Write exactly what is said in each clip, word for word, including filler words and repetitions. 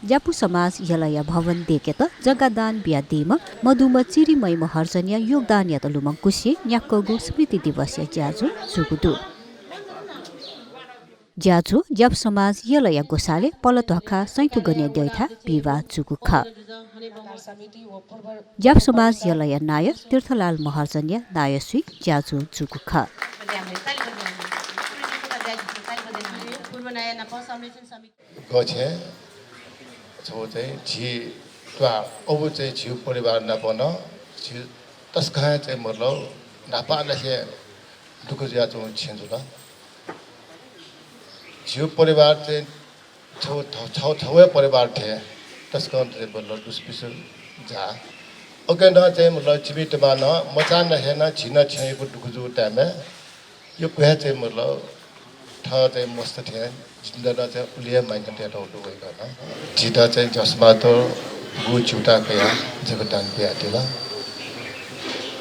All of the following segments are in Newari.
ज्यापु समाज यलया भवन दय्केत जग्गा दान बियादीम्ह मदुम्ह चिरिमय् महर्जनया योगदानयात लुमंकुसे न्याक्वःगु स्मृति दिवसया ज्याझ्वः जूगु दु। ज्याझ्वः ज्यापु समाज यलया ग्वसालय् पलध्वाखा सैंथुगनया द्यःथाय् बिहिबाः जूगु खः। ज्यापु समाज यलया नायः तीर्थलाल महर्जनया नायःसुइ ज्याझ्वः जूगु खः। गछेँ छगू चाहिँ झी त्वाः अबु चाहिँ झीगु परिवार नाप नं झी तसकं हे चाहिँ मतलब न्हापांनिसें दुःख जुयाच्वंगु छेँ जुल। झीगु परिवार चाहिँ छगू, छगू, छगू हे परिवार थें तसकं चाहिँ मतलब दुसपिसु जा। उके नं चाहिँ मतलब छिमि तमा नं मचांनिसें नं झी नं छेँयागु दुःख जूगु time-य् यक्व हे चाहिँ मतलब थः चाहिँ मस्त थें जिमित नं चाहिँ उलि हे माया तयातःगु दु वय्कलं। झीत चाहिँ ज्यापु समाजयात गुगु च्यूताः कयाः जग्गा दान बियादिल।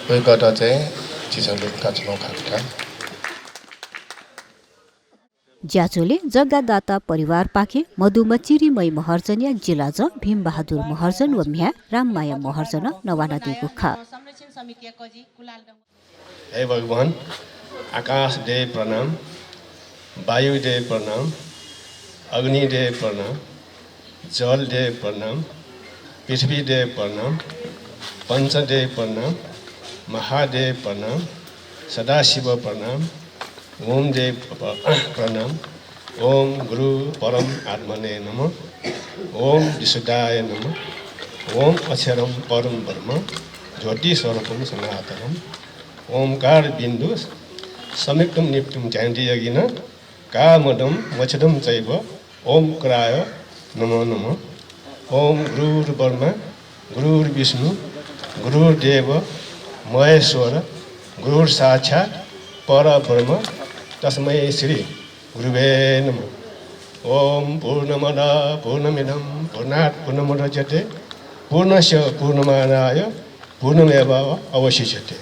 वय्कःयात चाहिँ झीसं लुमंकाच्वनागु खः। ज्याझ्वलय् जग्गादाता परिवारपाखें मदुम्ह चिरिमय् महर्जनया जिलाजं भीमबहादुर महर्जन व म्ह्याय् राममाया महर्जनं नवानादीगु खः। हे भगवान, आकाश देव प्रणाम, वायु देव प्रणाम, अग्नि देव प्रणाम, जल देव प्रणाम, पृथ्वी देव प्रणाम, पंचदेव प्रणाम, महादेव प्रणाम, सदाशिव प्रणाम, ओम देव प-, प्रणाम, ओम गुरु परम आत्मने नमः, ओम विशुद्धाय नमः, ओम अक्षरम परम ब्रह्म, ज्योति स्वरूपम सनातनम, ओमकार बिन्दु संयुक्तम निप्तम ध्यान्ति योगिन, कामदम मोक्षदम चैव, ओमकाराय नमो नमः। ओम गुरुर्ब्रह्मा गुरुर्विष्णु गुरुर्देव महेश्वर गुरुर्साक्षात् परब्रह्म तस्मै श्री गुरुवे नमः। ओम पूर्णमद पूर्णमिदं पूर्णात् पूर्णमुदच्यते पूर्णस्य पूर्णमादाय पूर्णमेव अवशिष्यते।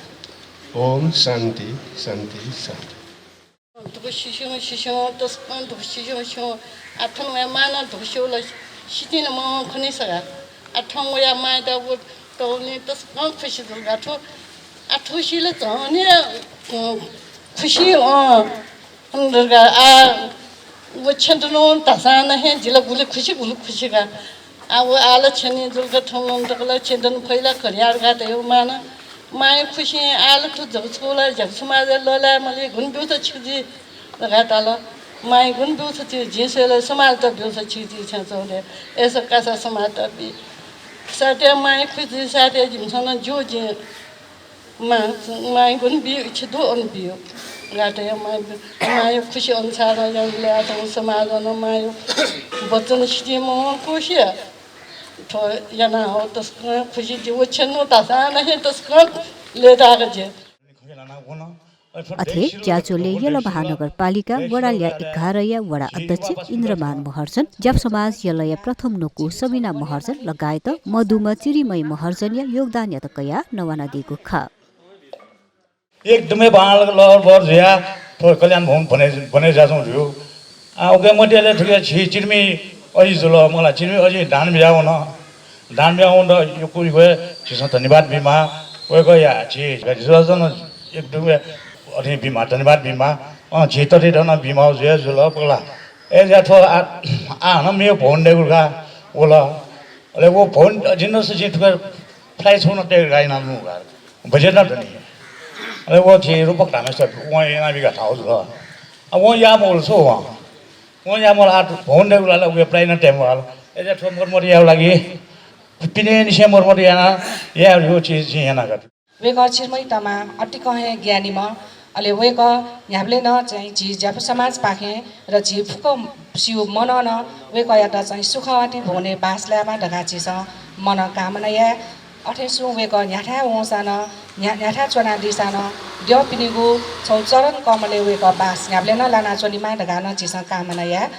ओम शान्ति शान्ति शान्ति। दुःख सिस्युं सिस्युं तसकं दुःख सिस्युं सिस्युं। आः थन वया मां नं दुःख स्यू ला सितिं नं मवं खनी सका। आः थन वया मांयात व तःगुलिं तसकं खुसि जुल का थ्व। आः थुगुसी ला झन हे, अँ, खुसि, अँ, अन जुल का। आः व छेँ दुनु धाःसां नं हे जि ला गुलि खुसि गुलि खुसि का। आः व आः ला छेँ नि जुल का थौं नं तक ला छेँ दन फइ ला खरिया का धयागु मां नं। मांया खुसिं आः ला थ्व जक छगू ला ज्यापु समाजय् लःल्हाये माली, गुन ब्यूसा छिकु जुइ धकाः धाल। मांया गुन ब्यूसा छिकु जुइ, जिं स्वये ला समाजयात ब्यूसा छिकु जुइ छेँ च्वंगु दे। अय्सा कासा समाजयात बी। सायद मांया खुसि जुइ, सायद जिमिसं नं ज्यू जिं। मां, मांया गुन बियु, इच्छा दु अन बियु। गात या मां, मांया खुसि अनुसार यानाः ल्याः थौं समाजं नं मांया वचन सितिं मवंकुसे थ्व याना हौ तसकं खुसि जि। व छेँ नु धाःसां नं हे तसकं लय्ताय्का जि। अथे ज्याझ्वलय् यल महानगरपालिका वडा ल्याः एघारया वडा अध्यक्ष इन्द्रमान महर्जन, ज्यापु समाज यलया प्रथम न्वकू सबिना महर्जन लगायत मदुम्ह चिरिमय् महर्जनया योगदानयात कयाः नवानादीगु खः। एकदमै बांलाक लहरबहर जुयाः थ्व कल्याण भवन बने, बने जुयाच्वंगु दु। आ, उके मध्यय् थुके झी चिरिमय् अजि जुल, मला चिरिमय् अजि दान बियावन। दान बियावंत यक्व यक्व झीसं धन्यवाद बीमाः। वय्कःया झी, झी जुयाच्वन एकदमै अथे बीमाः, धन्यवाद बीमाः। अँ, झी ततःयात नं बीमाः जुया जुल पगला। अय् जुया थ्व आ, आ हानं मेगु भवन दयेगु का वल। अले व भवन जिं नं सु जिं थुके fly छगू नं तयेगु का यानाः नु का। बजेट नं दनि। अले व झी रूपक धाःम्हय्सित वं यानाबी का धाःगु जुल। आ, वं याः मवल छु वं। वं याः मवल, आ, भवन दयेगु ला, ला उके fly नं तये मवल। अय् जुया थ्व मरम्मत यायेगु लागि पिनेनिसें मरम्मत यानाः यायेगु चिज जिं याना का। वय्कः चिरिमय् तमा अतिकं हे ज्ञानीम्ह। अले वय्कः न्ह्याबलें नं चाहिँ झी ज्यापु समाजपाखें र झी फुक्क स्यू मनं नं वय्कःयात चाहिँ सुखावती भुवनय् बास लायेमा धकाः झीसं मनं कामना याये। अथेसुं वय्कः न्ह्याथाय् वंसां नं, न्ह्या-, न्ह्याथाय् च्वनादीसां नं द्यःपिनिगु छगू चरण कमलय् वय्कः बास न्ह्याबलें नं लानाच्वनेमा धकाः नं झीसं कामना याये।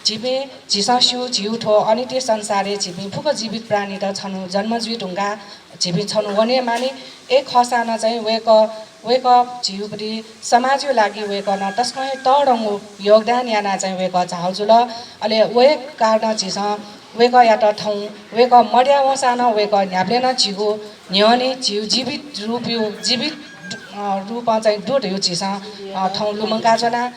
झीपिं, झीसं स्यू, झीगु थ्व अनित्य संसारय् झीपिं फुक्क जीवित प्राणीत छन्हु जन्म जुइ धुंकाः झीपिं छन्हु वनेमानि। अय् खःसां नं चाहिँ वय्कः, वय्कः झीगु प्रति समाजया लागि वय्कलं तसकं हे तःधंगु योगदान यानाः चाहिँ वय्कः झाःगु जुल। अले वय्कः कारणं झीसं वय्कःयात थौं वय्कः मदया वंसां नं वय्कः न्ह्याबलें नं झीगु न्ह्यःने झीगु जीवित रूपयु, जीवित, अ, रूपं चाहिँ दु धयु झीसं, अ, थौं लुमंका च्वना।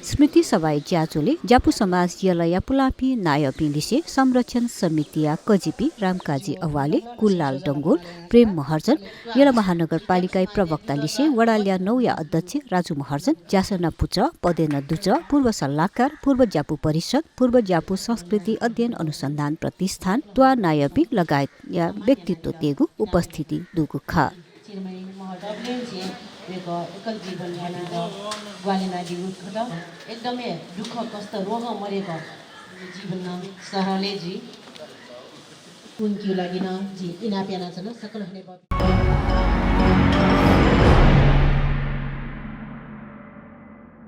स्मृति सभाय् ज्याझ्वलय् ज्यापु समाज यलया पुलांपिं नायःपिं लिसे संरक्षण समितिया कजिपिं रामकाजी अवाले, कुललाल डंगोल, प्रेम महर्जन, यल महानगरपालिकाया प्रवक्ता लिसे वडा ल्याः नौया अध्यक्ष राजु महर्जन, ज्यासना पुचः, पदेन दुचः, पूर्व सल्लाहकार, पूर्व ज्यापु परिषद, पूर्व ज्यापु संस्कृति अध्ययन अनुसन्धान प्रतिष्ठान, त्वाः नायःपिं लगायतया व्यक्तित्वतय्गु उपस्थिति दुगु खः। चिन्मय महर्जन झी वय्कः एकल जीवन यानाः ग्वाहालि यानादीगु खः। एकदमै दुःख कष्ट रोगं मदय्क जीवन नं सहलय् जुइ। उनकियु लागि नं झी इनाप यानाच्वना। सकल हनेबहःपिं